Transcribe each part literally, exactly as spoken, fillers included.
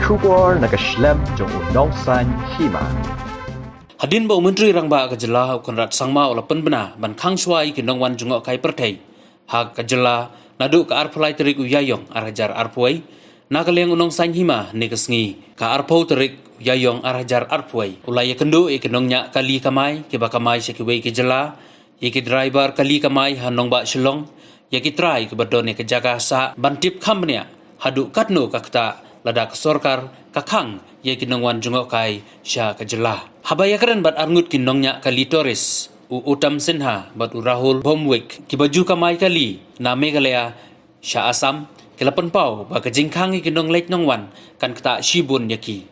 Khubor na ka shlem jong u Nongsaiñ Hima. Hadien ba u Myntri Rangbah ka jylla u Conrad Sangma u la pynbna ban khang shuwa ïa ki nongwan jngohkai pyrthei ha ka jylla naduh ka arphew lai tarik u Ïaïong ar hajar arphew wei, na ka liang u Nongsaiñ Hima ne ka sngi ka arphew tarik u Ïaïong ar hajar arphew wei u la ïakynduh ïa ki nongñiah kali kamai kiba kamai sha kiwei ki jylla, ïa ki driver kali kamai ha nongbah Shillong, ïa ki trai kiba don ïa ka jaka sah ban tip kham bniah haduh katno ka ktah lada ka sorkar ka khang ïa ki nongwan jngohkai sha ka jylla. Haba ïakren bad arngut ki nongñiah kali tourist, u Uttam Sinha bad u Rahul Bhowmik kiba ju kamai kali na Meghalaya sha Assam, ki la pynpaw ba ka jingkhang ïa ki nongleit nongwan kan ktah shibun ïa ki.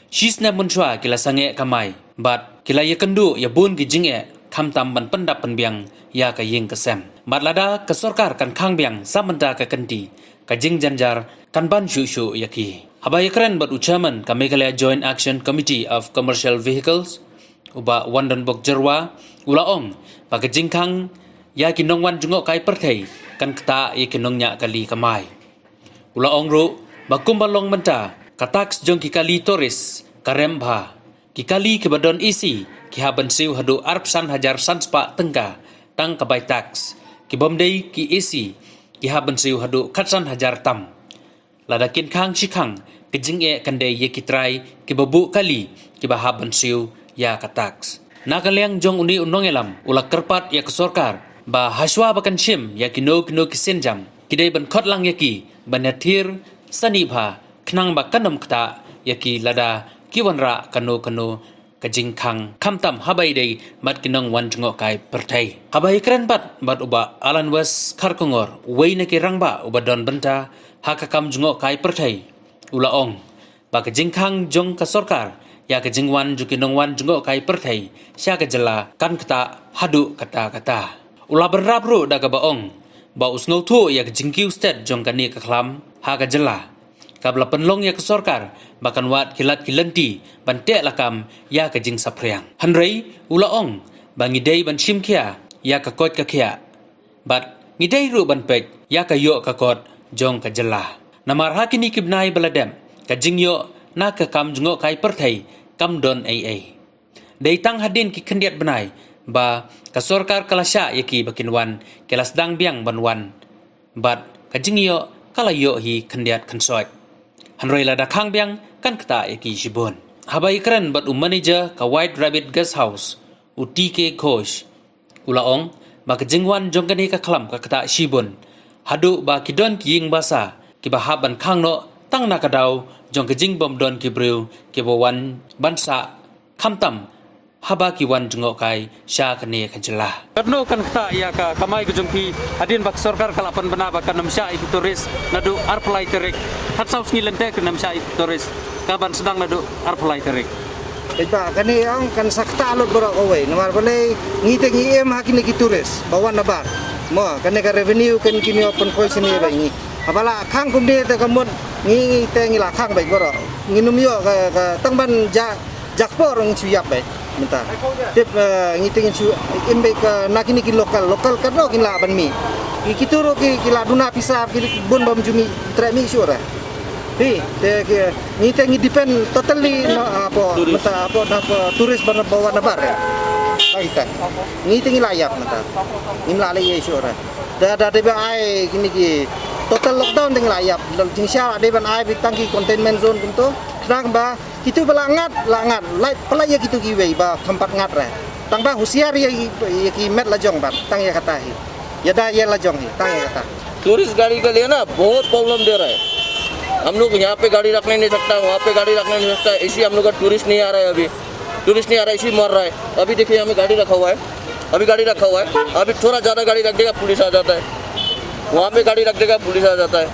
Shisnem mynshuwa ki la sangeh kamai bad ki la ïakynduh ïa bun ki jingeh khamtam ban pyndap pynbiang ïa ka ïing ka sem. Bad lada ka sorkar kan khang biang sa mynta ka kynti, ka jingjynjar kan ban shuh shuh ïa ki. Haba ïakren bad u chairman ka Meghalaya Joint Action Committee of Commercial Vehicles, u Bah Wandonbok Jyrwa, u la ong ba ka jingkhang ïa ki nongwan jngohkai pyrthei kan ktah ïa ki nongñiah kali kamai. U la ong ruh ba kumba long mynta, ka tax jong ki kali tourist ka rem bha. Ki kali kiba don A C ki hap ban siew haduh arphew san hajar san spah tyngka tang ka bai tax. Ki bym dei ki A C ki hap ban siew haduh khatsan hajar tam. Lada kin khang shi khang, ka jingeh kan dei ïa ki trai kiba buh kali kiba hap ban siew ïa ka tax. Na ka liang jong une u nongïalam u la kyrpad ïa ka sorkar ba hashwa ba kan shim ïa kino kino ki sienjam, ki dei ban khot lang ïa ki ban ïathir sani bha khnang ba kan ym ktah ïa ki lada ki wanrah kano kano ka jingkhang khamtam haba ïadei bad ki nongwan jngohkai pyrthei. Haba ïakren bad bad u Bah Alan West Kharkongor, uwei na ki rangbah uba don bynta ha ka kam jngohkai pyrthei, u la ong ba ka jingkhang jong ka sorkar ïa ka jingwan jong ki nongwan jngohkai pyrthei sha ka jylla kan ktah haduh katta katta. U la bynrap ruh da kaba ong ba u sngewthuh ïa ka jingkiew stet jong kane ka khlam ha ka jylla, kaba la pynlong ïa ka sorkar ba kan wad ki lad ki lynti ban teh lakam ïa ka jingsaphriang. Hynrei u la ong ba ngi dei ban shim khia ïa ka koit ka khiah bad ngi dei ruh ban peit ïa ka ïoh ka kot jong ka jylla. Namar ha kine ki bnai ba la dep, ka jingïoh na ka kam jngohkai pyrthei kam don ei ei. Dei tang hadien ki khyndiat bnai ba ka sorkar ka la shah ïa ki ba kin wan, ki la sdang biang ban wan. Bad ka jingïoh ka la ïoh hi khyndiat khynsoit. Hynrei lada khang biang kan ktah ïa ki shibun. Haba ïakren bad u manager ka White Rabbit Guest House, u T K Ghosh, u la ong ba ka jingwan jong kane ka khlam ka ktah shibun haduh ba ki don ki ïing basa kiba hap ban khang noh tang na ka daw jong ka jingbym don ki briew kiba wan ban sah khamtam haba ki wan jngohkai sha kane ka jylla. Katno kan ktah ïa ka kamai ka jong phi hadien ba ka sorkar ka la pynbna ba kan ym shah ïa ki tourist naduh arphew lai tarik? Khatsaw sngi lynter kan ym shah ïa ki tourist, ka ban sdang naduh arphew lai tarik. Ita kane ong kan sa ktah lut baroh kawei namar balei, ngi te ngi im ha kine ki tourist ba wan nabar. Mo kane ka revenue kan kin ïoh pynpoi shane ba ngi. Haba la khang kumne te ka mut ngi te ngi la khang beit baroh. Ngin ym ïoh ka, ka tang ban ja, ja kpoh ruh ngin shu ïap beit mynta. Tip, eh, ngi te ngin shu im beit ka na kine ki local, local katno kin lah ban mih. Ki, kitu ruh ki, ki la duna pisa, ki bun bym ju mih, treh mih shuh re. Hi, te ki, ngi te ngi depend totally na, ah, hapoh, mynta hapoh, na hapoh tourist ba, ba wan nabar re. Ba kita. Ngi te ngi la ïap mynta. Ngim lah leh ei shuh re. Da, da dei ban ai kine ki total lockdown te ngi la ïap. Jingshisha la dei ban ai beit tang ki containment zone kumto. Khnang ba kitu ba la ngat, la ngat. Lait, pynlait ïa kitu kiwei ba kham pat ngat re. Tang ba husiar ïa, ïa ki met la jong bad tang ïa kata hi. Ïada ïa la jong hi, tang ïa kata. टूरिस्ट गाड़ी के लिए ना बहुत प्रॉब्लम दे रहा है। हम लोग यहाँ पे गाड़ी रखने नहीं सकता, वहाँ पे गाड़ी रखने नहीं सकता, इसी हम लोग का टूरिस्ट नहीं आ रहा है अभी। टूरिस्ट नहीं आ रहा है, इसी मर रहा है। अभी देखिए, यहाँ में गाड़ी रखा हुआ है, अभी गाड़ी रखा हुआ है, अभी थोड़ा ज़्यादा गाड़ी रख देगा, पुलिस आ जाता है। वहाँ पे गाड़ी रख देगा, पुलिस आ जाता है।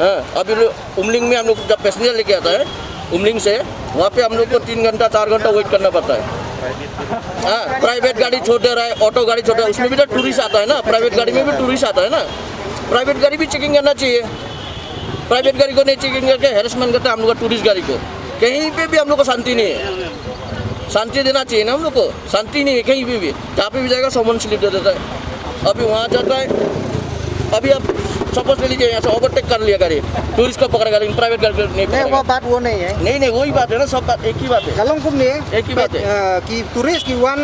हाँ, अभी लो-, उमलिंग में हम लोग जब पैसेंजर लेके आता है, उमलिंग से, वहाँ पे हम लोग को तीन घंटा, चार घंटा वेट करना पड़ता है। हाँ, प्राइवेट गाड़ी छोड़ दे रहा है, ऑटो गाड़ी छोड़ दे रहा है, उसमें भी तो टूरिस्ट आता है ना, प्राइवेट गाड़ी में भी टूरिस्ट आता है ना। प्राइवेट गाड़ी भी चेकिंग करना चाहिए। प्राइवेट गाड़ी को नहीं चेकिंग करके हैरेसमेंट करता है हम लोग का टूरिस्ट गाड़ी को। कहीं पे भी हम लोग को शांति नहीं है। शांति देना चाहिए ना हम लोग को, शांति नहीं है कहीं पे भी। जहाँ पे भी जाएगा समन स्लिप दे देता है। अभी वहाँ जाता है, अभी आप सपोज ले लीजिए, यहाँ से ओवरटेक कर लिया गाड़ी, टूरिस्ट को पकड़ेगा, लेकिन प्राइवेट गाड़ी नहीं पकड़ेगा। वो बात वो नहीं है। नहीं, नहीं, वही बात है ना, सब बात एक ही बात है। कलम कुम नहीं है। एक ही बात है। अ, कि टूरिस्ट की वन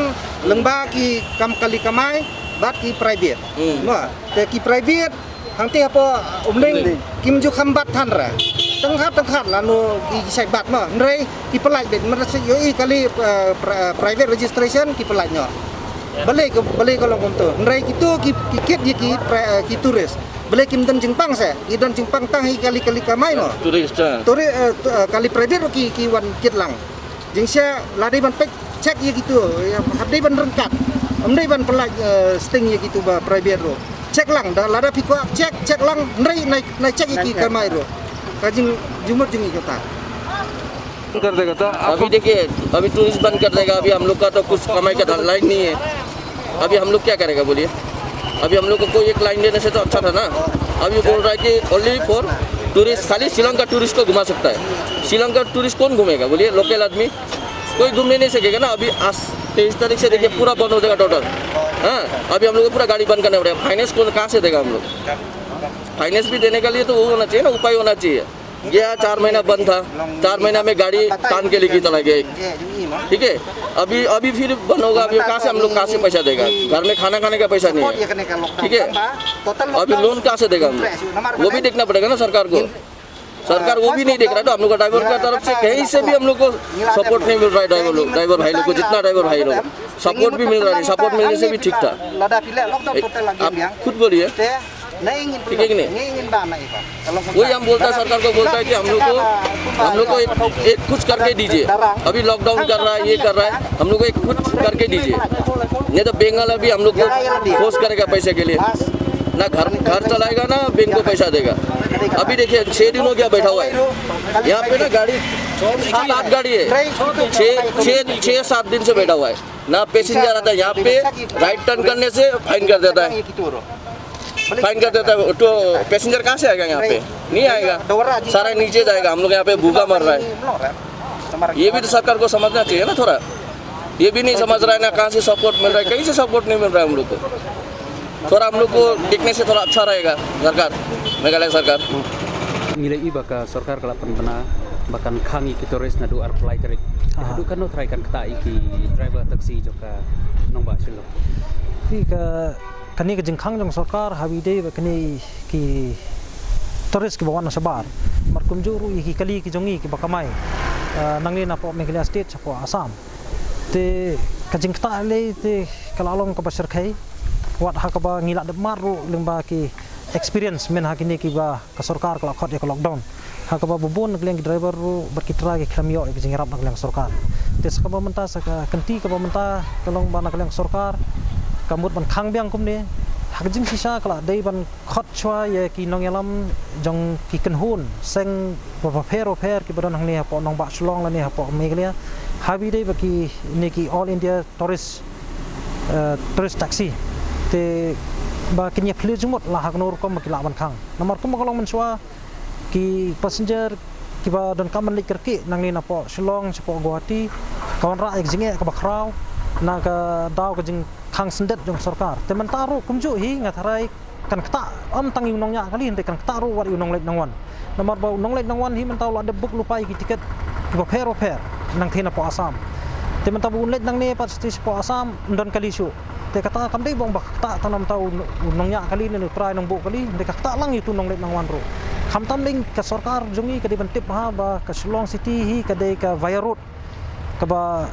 लंबा की कम कली कमाई, बात की प्राइवेट। हम्म। Mo, te ki private, hangte hapo umding, kim ju kham bat than ra. Tenghat, tenghat lano ki sai bat mo. Hynrei ki pelaj bet, merasa yo i kali, eh, pri-, private registration ki pelaj nyo. Balik ke, balik ke long kumto. Hynrei kitu ki, ki kit ye ki pri-, eh, ki tourist. Balik kim don jingpang se, ki don jingpang tang hi kali, kali kamai mo. Tourist, ah. Tourist, eh, tu-, eh, kali private ki, ki wan kit lang. Jingsia lada ban pek check ye kitu, ya, hap dei ban rengkat. Am dei ban pelaj, eh, sting ye kitu ba private ro. Check lang, da lada phi kwah check, check lang, hynrei nai, nai check ye ki kamai ro. Ka jing, jumut jing i kata. कर देगा तो अभी देखिए, अभी टूरिस्ट बंद कर देगा, अभी हम लोग का तो कुछ कमाई का लाइन नहीं है। अभी हम लोग क्या करेगा बोलिए? अभी हम लोग को कोई एक लाइन देने से तो अच्छा था ना। अभी बोल रहा है कि ओनली फॉर टूरिस्ट, खाली शिलोंग का टूरिस्ट को घुमा सकता है। शिलोंग का टूरिस्ट कौन घूमेगा बोलिए? लोकल आदमी कोई घूमने नहीं सकेगा ना। अभी आज तेईस तारीख से देखिए पूरा बंद हो जाएगा टोटल। हाँ, अभी हम लोग को पूरा गाड़ी बंद करना पड़ेगा। फाइनेंस कौन, कहाँ से देगा हम लोग? फाइनेंस भी देने के लिए तो वो होना चाहिए ना, उपाय होना चाहिए। ये चार महीना बंद था, चार महीना में गाड़ी तान के लेके चला गया एक। ठीक है, अभी, अभी फिर बंद होगा, अभी कहाँ से हम लोग, कहाँ से पैसा देगा? घर में खाना खाने का पैसा नहीं है। ठीक है, अभी लोन कहाँ से देगा हम लोग? वो भी देखना पड़ेगा ना सरकार को। सरकार वो भी नहीं देख रहा है, तो हम लोग का ड्राइवर का तरफ से कहीं से भी हम लोग को सपोर्ट नहीं मिल रहा है। ड्राइवर लोग, ड्राइवर भाई लोग को, जितना ड्राइवर भाई लोग, सपोर्ट भी मिल रहा है। सपोर्ट मिलने से भी ठीक था। आप खुद बोलिए, ठीक है कि नहीं? वही हम बोलता है, सरकार को बोलता है कि हम लोग को, हम लोग को एक, एक कुछ करके दीजिए। अभी लॉकडाउन कर रहा है, ये कर रहा है, हम लोग को एक कुछ करके दीजिए। नहीं तो बंगाल अभी हम लोग को फोर्स करेगा पैसे के लिए, ना घर, घर चलाएगा ना बैंक को पैसा देगा। अभी देखिए, छह दिन हो गया बैठा हुआ है यहाँ पे ना, गाड़ी सात आठ गाड़ी है, छः छः छः सात दिन से बैठा हुआ है, ना पैसेंजर आता है यहाँ पे। राइट टर्न करने से फाइन कर देता है, फाइन कर देता है। तो पैसेंजर कहाँ से आएगा यहाँ पे? नहीं आएगा, सारा नीचे जाएगा। हम लोग यहाँ पे भूखा मर रहा है। ये भी तो सरकार को समझना चाहिए ना थोड़ा। ये भी नहीं समझ रहा है ना, कहाँ से सपोर्ट मिल रहा है, कहीं से सपोर्ट नहीं मिल रहा है हम लोग को। थोड़ा हम लोग को देखने से थोड़ा अच्छा रहेगा सरकार, मेघालय सरकार। Ngi la ïohi ba ka sorkar ka la pynbna ba kan khang ïa ki tourist naduh arphew lai tarik. Haduh katno trai kan ktah ïa ki driver taxi jong ka nongbah Shillong? Te ka, kane ka jingkhang jong sorkar ha ba ïadei bad kine ki tourist kiba wan na shabar. Namar kumjuh ruh ïa ki kali ki jong ngi kiba kamai, ah, nangne napoh Meghalaya State shapoh Assam. Te ka jingktah lei te ka la long kaba shyrkhei, wat ha kaba ngi la dep mad ruh lyngba ki experience mynha kine kiba ka sorkar ka la khot ïa ka lockdown. Ha kaba bun na ka liang ki driver ruh bad ki trai ki khlem ïoh ïa ka jingïarap na ka liang sorkar. Te sa kaba mynta, sa ka kynti kaba mynta ka long ba na ka liang sorkar ka mut ban khang biang kumne. Ha ka jingshisha ka la dei ban khot shuwa ïa ki nongïalam jong ki kynhun seng bapher bapher kiba don hangne hapoh nongbah Shillong lane hapoh Meghalaya, ha ba ïadei bad kine ki All India Tourist, eh, Tourist Taxi. Te ba kin ïa plie jingmut la ha kano rukom ba ki lah ban khang. Namar kumba ka long mynshuwa, ki passenger kiba donkam ban leit kyrkieh nangne napoh Shillong shapoh Guwahati, ka wanrah ïa ka jingeh kaba khraw na ka daw ka jingkhang syndet jong sorkar. Te mynta ruh kumjuh hi nga tharai kan ktah ym tang ïa u nongñiah kali, hynrei kan ktah ruh wat ïa u nongleit nongwan. Namar ba u nongleit nongwan hi mynta u la dep book lypa ïa ki tiket kiba pher bapher nangthie napoh Assam. Te mynta ba un leit nangne pat shatei shapoh Assam, ym don kali shuh. Te kata kam dei ba ong ba ka ktah tang namar u, u nongñiah kali ne u trai nongbuh kali, hynrei ka ktah lang ïa utu u nongleit nongwan ruh. Khamtam dei ka sorkar jong ngi ka dei ban tip bha ba ka Shillong City hi ka dei ka via road kaba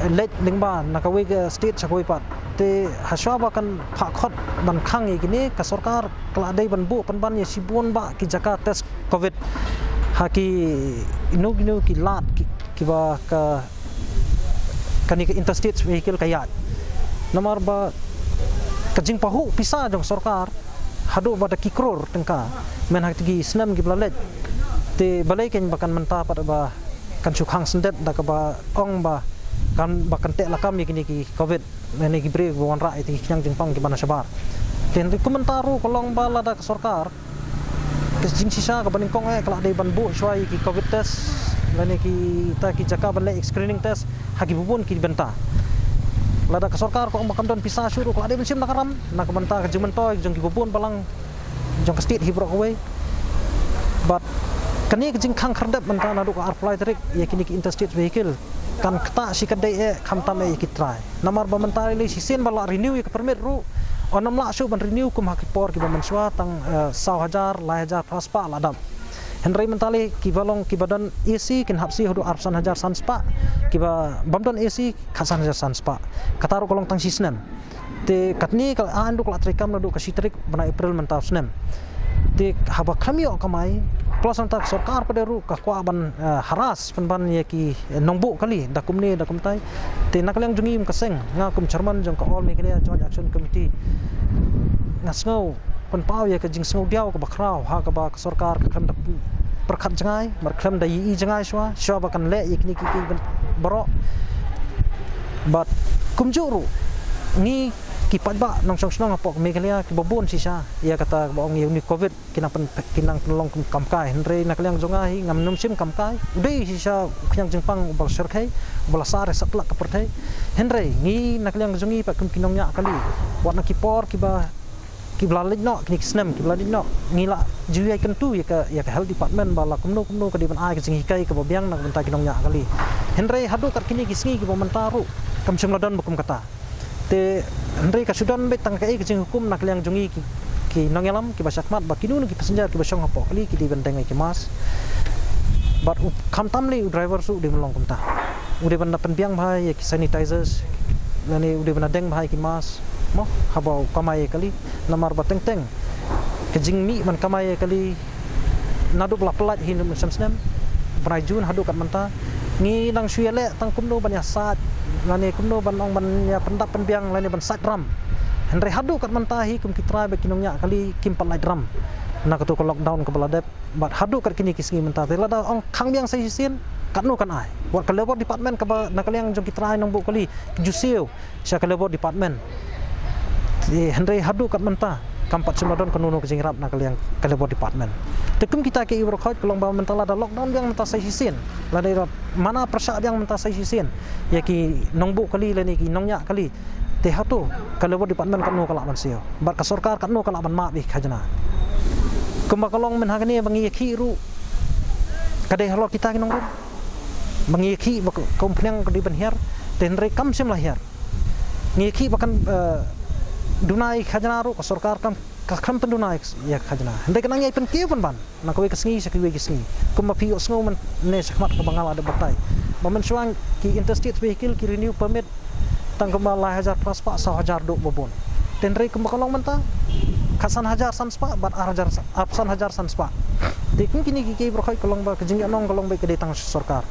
leit lyngba na kawei ka state sha kawei pat. Te hashwa ba kan phah khot ban khang ïa kine, ka sorkar ka la dei ban buh pynban ïa shibun bah ki jaka test covid ha kino kino ki lad ki, kiba ka, kane ka interstate vehicle ka ïaid. Namar ba ka jingpahuh pisa jong sorkar haduh ba da ki crore tyngka mynha kito ki snem kiba la leit. Te balei kein ba kan mynta pat ba kan shu khang syndet da kaba ong ba kan, ba kan teh lakam ïa kine ki covid lane ki briew ba wanrah ïa ki khñiang jingpang kiba na shabar. Te hynrei kumta ruh ka long ba lada ka sorkar, ka jingshisha kaba nyngkong eh ka la dei ban buh shuwa ïa ki covid test lane kita ki jaka ban leh screening test ha kiba bun ki bynta. Lada ka sorkar ka ong ba kam don pisa shuh ruh ka la dei ban shim na ka ram na ka bynta ka jingmyntoi jong kiba bun balang jong ka state hi baroh kawei. Bad kane ka jingkhang khyrdep mynta naduh ka arphew lai tarik ïa kine ki interstate vehicle kan ktah shi katdei eh, khamtam eh ïa ki trai. Namar ba mynta lei shisien ba la renew ïa ka permit ruh, ym lah shuh ban renew kum ha ki por kiba mynshuwa, tang eh, saw hajar, lai hajar phra spah la dap. Hynrei mynta lei kiba long kiba don A C kin hap siew haduh arphew san hajar san spah, kiba bym don A C khatsan hajar san spah. Kata ruh ka long tang shi snem. Te katne ka la, ah, naduh ka la treikam naduh ka shi tarik bnai April mynta u snem. Te haba khlem ïoh kamai, plus nangta ka sorkar pat de ruh ka kwah ban eh, harass pynban ïa ki eh, nongbuh kali da kumne da kumtai. Te na ka liang jong ngi kum ka seng, nga kum chairman jong ka All Meghalaya Joint Action Committee, nga sngew pynpaw ïa ka jingsngewdiaw kaba khraw ha kaba ka sorkar ka khlem da pyrkhat jngai, mar khlem da ïohi jngai shuwa, shuwa ba kan leh ïa kine ki, ki baroh. Bad kumjuh ruh ngi ki paidbah nongshong shnong hapoh Meghalaya kiba bun shisha ïa kata kaba ong ïa une u Covid ki nang pyn, ki nang pynlong kum kam kai. Hynrei na ka liang jong nga hi ngam nym shim kam kai. U dei shisha u khñiang jingpang uba la shyrkhei, uba la sar ïa satlak ka pyrthei. Hynrei ngi na ka liang jong ngi pat kum ki nongñiah kali, wat na ki por kiba, kiba la leit noh, kine ki snem kiba la leit noh, ngi la ju ïai kyntu ïa ka, ïa ka health department ba la kumno kumno ka dei ban ai ka jinghikai kaba biang na ka bynta ki nongñiah kali. Hynrei haduh kat kine ki sngi kiba mynta ruh kam shym la don ba kum kata. Te hynrei ka shu don beit tang kaei ka jinghukum na ka liang jong ngi ki, ki nongïalam kiba shakhmat ba kino kino ki passenger kiba shong hapoh kali ki dei ban deng ïa ki mask. Bad u, khamtam lei u driver shuh u dei ban long kumta. U dei ban da pynbiang bha ïa ki sanitizers, lane u dei ban da deng bha ïa ki mask, mo, haba u kamai ïa kali. Namar ba teng teng ka jingmih ban kamai ïa kali naduh ba la pyllait hi mynshem snem, bnai June haduh kat mynta, ngi nang shu ïaleh tang kumno ban ïasaid, lane kumno ban ong ban ïa pyndap pynbiang, lane ban said ram. Hynrei haduh kat mynta hi kum ki trai bad ki nongñiah kali kim pat lait ram na kato ka lockdown kaba la dep. Bad haduh kat kine ki sngi mynta te lada ong khang biang sa shisien, katno kan ai? Wat ka Labour Department kaba na ka liang jong ki trai nongbuh kali ki ju siew sha ka Labour Department. Te hynrei haduh kat mynta kam pat shym la don kano kano ka jingïarap na ka liang ka Labour Department. Te kum kita kiei baroh khoit ka long ba mynta lada lockdown biang mynta sa shisien, lada mana pyrshah biang mynta sa shisien ïa ki nongbuh kali lane ki nongñiah kali, te hato ka Labour Department katno ka lah ban siew? Bad ka sorkar katno ka lah ban map ïa ki khajna? Kumba ka long mynta hangne ba ngi ïakhih ruh ka dei halor kita ki nongrim. Ba ngi ïakhih ba ka, ka umphniang ka dei ban hiar, te hynrei kam shym la hiar. Ngi ïakhih ba kan eh, duna ïa ki khajna ruh ka sorkar kam, ka khlem pynduna ïa ki khajna. Hynrei ka nang ïai pynkiew pynban na kawei ka sngi sha kawei ka sngi. Kumba phi ïohsngew mynne shakhmat kaba nga la dep batai ba mynshuwa ki interstate vehicle ki renew permit tang kumba lai hajar phra spah, saw hajar duh ba bun. Te hynrei kumba ka long mynta, khatsan hajar san spah bad ar hajar, arphew san hajar san spah. Te kum kine ki kiei baroh khoit ka long ba ka jingïakhih ka long ba ka dei tang sorkar.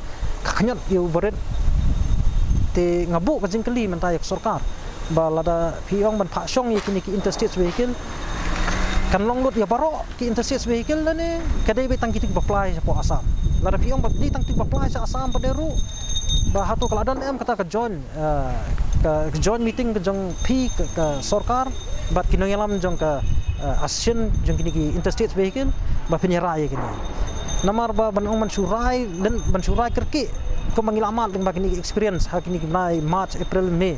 Ka khñiot ïa u barit. Te nga buh ka jingkylli mynta ïa ka sorkar ba lada phi ong ban phah shong ïa kine ki interstate vehicle, kan long lut ïa baroh ki interstate vehicle lane ka dei beit tang kito kiba plie shapoh Assam? Lada phi ong ba dei tang kito kiba plie sha Assam pat de ruh, ba hato ka la don em kata ka joint, eh, ka, ka joint meeting ka jong phi ka, ka sorkar bad ki nongïalam jong ka eh, association jong kine ki interstate vehicle ba phin ïa rai ïa kine? Namar ba ban ong ban shu rai lynti, ban shu rai kyrkieh kumba ngi la mad lyngba kine ki experience ha kine ki bnai March, April, May,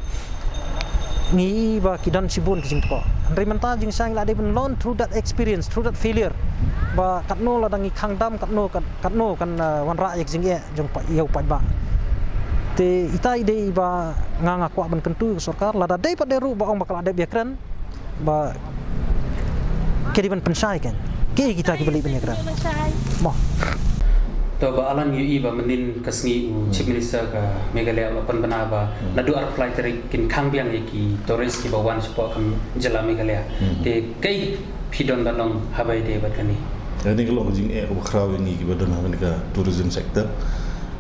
ngi i ba ki don shibun ki jingthoh. Hynrei mynta jingshisha ngi la dei ban learn through that experience, through that failure, ba katno lada ngi khang dam, katno, kat-, katno kan eh, wanrah ïa ki jingeh jong pa, ïa u paidbah. Te ita i dei ba nga, nga kwah ban kyntu ïa ka sorkar, lada dei pat de ruh ba ong ba ka la dep ïakren, ba ka dei ban pynshai kan. Kiei kita kiba leit ban ïakren? Mo. To Bah Alan, ngi ïohi ba mynnin ka sngi u Chief Minister ka Meghalaya u la pynbna ba naduh arphew lai tarik kin khang biang ïa ki tourist kiba wan shapoh ka jylla Meghalaya. Te kaei phi don ban ong haba ïadei bad kane? Kane ka long ka jingeh kaba khraw ïa ngi kiba don ha kane ka tourism sector.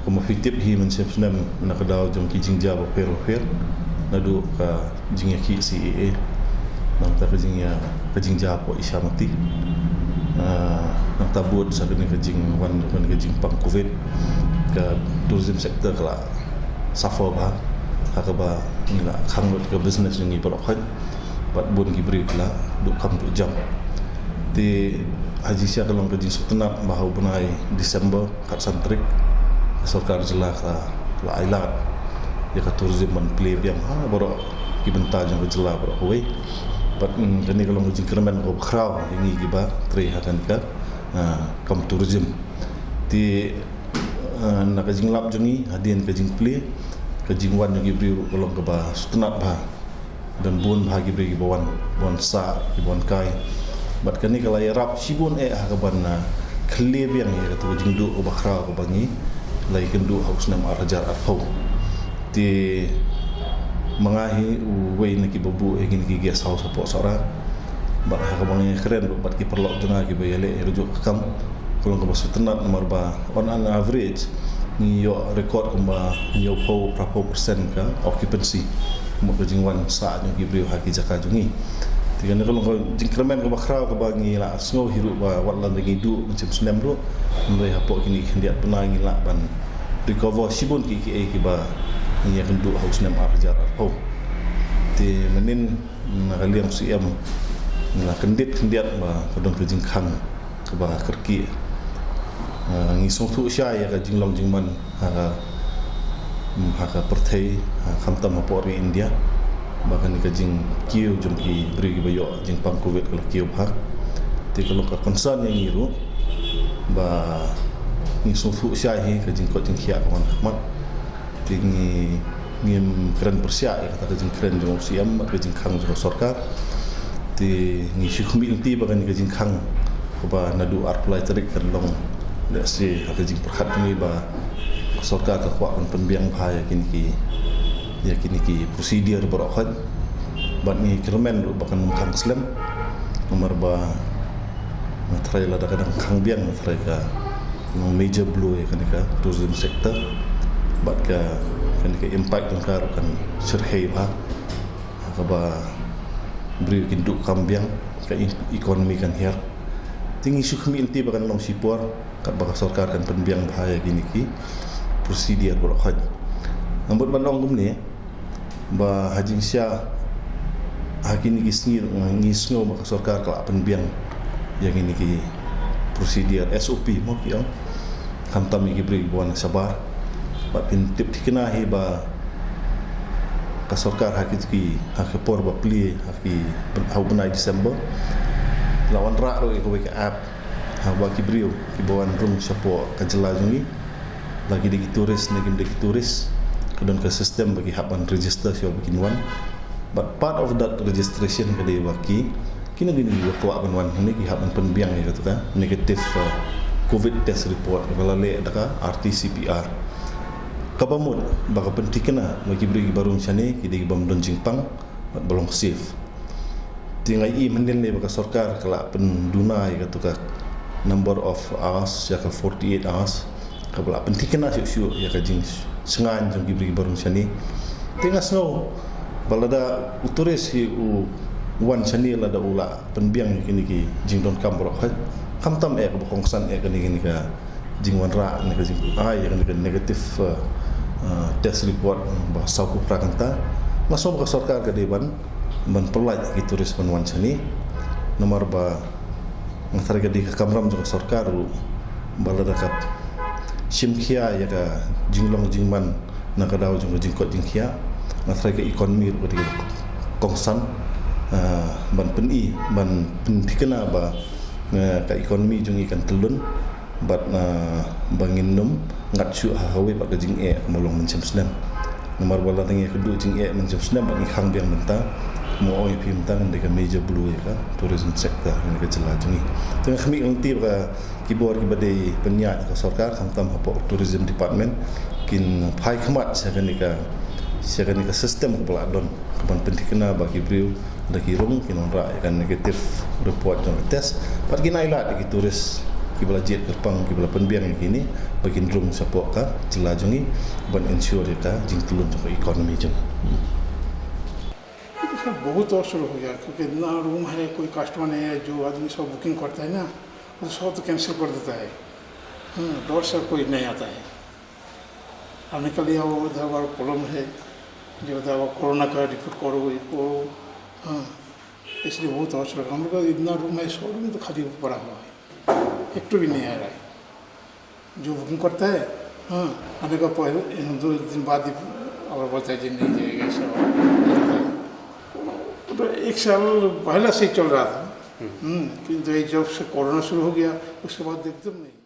Kumba phi tip hi mynshem snem na ka daw jong ki jingjia bapher bapher, naduh ka jingïakhih C A A, nangta ka jingïa, ka jingjia hapoh Isha Mati, ah, nangta bud sa kane ka jingwan, kane ka jingpang Covid, ka tourism sector ka la suffer bha, ha kaba ngi la khang lut ka business jong ngi baroh khoit. Bad bun ki briew ki la duh kam duh jam. Te ha jingshisha ka long ka jingsngewtynnat ba ha u bnai December khatsan tarik, ka sorkar jylla ka la ailad ïa ka tourism ban plie biang ha baroh ki bynta jong ka jylla baroh kawei. Bad, mm, kane ka long ka jingkyrmen kaba khraw ïa ngi kiba trei ha kane ka, ah, kam tourism. Te, ah, na ka jinglap jong ngi hadien ka jingplie, ka jingwan jong ki briew ruh ka long kaba sngewtynnat bha. Don bun bha ki briew kiba wan, wan sah, kiba wan kai. Bad kane ka la ïarap shibun eh ha kaban, ah, khlieh biang ïa katu ka jingduh kaba khraw kaba ngi la ïakynduh ha u snem ar hajar arphew. Te ma nga hi uwei na kiba buh ïa kine ki guest house hapoh Sohra. Bad ha kaba ngi kren ruh bad ki paralok jong nga kiba ïaleh ïa kajuh ka kam, ka long kaba sngewtynnat namar ba on an average ngi ïoh record kumba hynñiewphew phraphew percent ka occupancy. Kumba ka jingwan sah jong ki briew ha ki jaka jong ngi. Te kane ka long ka jingkyrmen kaba khraw kaba ngi la sngew hi ruh ba wat lada ngi duh mynshem snem ruh, hynrei hapoh kine ki khyndiat bnai ngi lah ban recover shibun ki kiei kiba ngi ïakynduh ha u snem ar hajar arphew. Te mynnin na ka liang u Syiem ngi la kyndit khyndiat ba ka don ka jingkhang kaba kyrkieh. Ah, ngi sngewthuh shai ïa ka jinglong jingman ha ka, mm, ha ka pyrthei, ha, khamtam hapoh ri India, ba kane ka jingkiew jong ki briew kiba ïoh jingpang covid ka la kiew bha. Te ka long ka concern ïa ngi ruh ba ngi sngewthuh shai hi ka jingkoit jingkhiah ka wan ha khmat. Te ngi, ngim kren pyrshah ïa kata ka jingkren jong u Syiem bad ka jingkhang jong ka sorkar. Te ngi shu khmih lynti ba kane ka jingkhang kaba naduh arphew lai tarik kan long, lehse ha ka jingpyrkhat jong ngi ba ka sorkar ka kwah ban pynbiang bha ïa kine ki, ïa kine ki procedure baroh khoit. Bad ngi kyrmen ruh ba kan ym khang slem. Namar ba nga tharai lada ka dang khang biang nga tharai ka long major blow ïa kane ka tourism sector. Bad ka, kane ka impact jong ka ruh kan shyrkhei bha ha kaba briew kin duh kam biang, ka e-, economy kan hiar. Te ngi shu khmih lynti ba kan long shipor katba ka sorkar kan pynbiang bha ïa kine ki procedure baroh khoit. Nga mut ban ong kumne ba ha jingshisha ha kine ki sngi ngi sngew ba ka sorkar ka la pynbiang ïa kine ki procedure S O P mo ki ong, khamtam ïa ki briew kiba wan shabar. Bad phin tip thikna hi ba ka sorkar ha ki, ki, ha ki por ba plie ha ki, ha u bnai December, la wanrah ruh ïa kawei ka app ha kaba ki briew kiba wan rung shapoh ka jylla jong ngi, la ki dei ki tourist ne kim dei ki tourist, ka don ka system ba ki hap ban register shuwa ba kin wan. But part of that registration ka dei ba ki, kino kino kiba kwah ban wan hangne ki hap ban pynbiang ïa katu ka negative, uh, covid test report kaba la leh da ka R T C P R. Kaba mut ba ka pynthikna ba ki briew kiba rung shane ki dei ki bym don jingpang bad ba long safe. Te nga i mynnin ne ba ka sorkar ka la pynduna ïa katu ka number of hours, ïa ka forty-eight hours, kaba la pynthikna shuh shuh ïa ka jingshngaiñ jong ki briew kiba rung shane. Te nga sngew ba lada u tourist hi u wan shane lada u la pynbiang ïa kine ki jingdonkam baroh khoit, khamtam eh kaba kongsan eh kane, kane ka jingwanrah ne ka jingai ïa kane ka negative, uh, uh, test report ba sawphew phra kynta, nga sngew ba ka sorkar ka dei ban, ban pyllait ki tourist ban wan shane. Namar ba nga tharai ka dei ka kamram jong ka sorkar ruh ba lada ka shim khia ïa ka jinglong jingman na ka daw jong ka jingkoit jingkhiah, nga tharai ka economy ruh ka dei ka kongsan, uh, ban pyni, ban pynthikna ba, uh, ka economy jong ngi kan tyllun. Bad, ah, ba ngin nym ngat shuh ha kawei pat ka jingeh kaba long mynshem snem. Namar ba lada ngi ïakynduh jingeh mynshem snem bad ngi khang biang mynta, kumba ong ïa phi mynta kan dei ka major blow ïa ka tourism sector ïa ka jylla jong ngi. Te nga khmih lynti ba ki bor kiba dei pynïaid ka sorkar khamtam hapoh tourism department kin phai khmat sha kane ka, sha kane ka system kaba la don kaban pynthikna ba ki briew da ki rung kin wanrah ïa ka negative report jong ka test. Bad kin ailad ïa ki tourist kiba la jied kyrpang, kiba la pynbiang ïa kine, ba kin rung shapoh ka jylla jong ngi ban ensure ïa ka jingtyllun jong ka economy jong ngi. बहुत अवसर हो गया, क्योंकि इतना रूम है, कोई कस्टमर नहीं है, जो आदमी सब बुकिंग करता है ना, वो सब तो कैंसिल कर देता है। हम्म, डर से कोई नहीं आता है। आने के लिए वो उधर प्रॉब्लम है, जो उधर वो कोरोना का रिपोर्ट करो, ये करो। हाँ, इसलिए बहुत अवसर है। हम लोग का इतना रूम है, सौ रूम तो खाली पड़ा हुआ है, एक तो भी नहीं आ रहा है। जो बुकिंग करता है, हाँ, आने का पहले, एक दो दिन बाद ही और बोलता है जी, नहीं जाएगा, ऐसा होता है। तो एक साल पहले से चल रहा था। हम्म, किंतु ये जब से कोरोना शुरू हो गया, उसके बाद एकदम नहीं।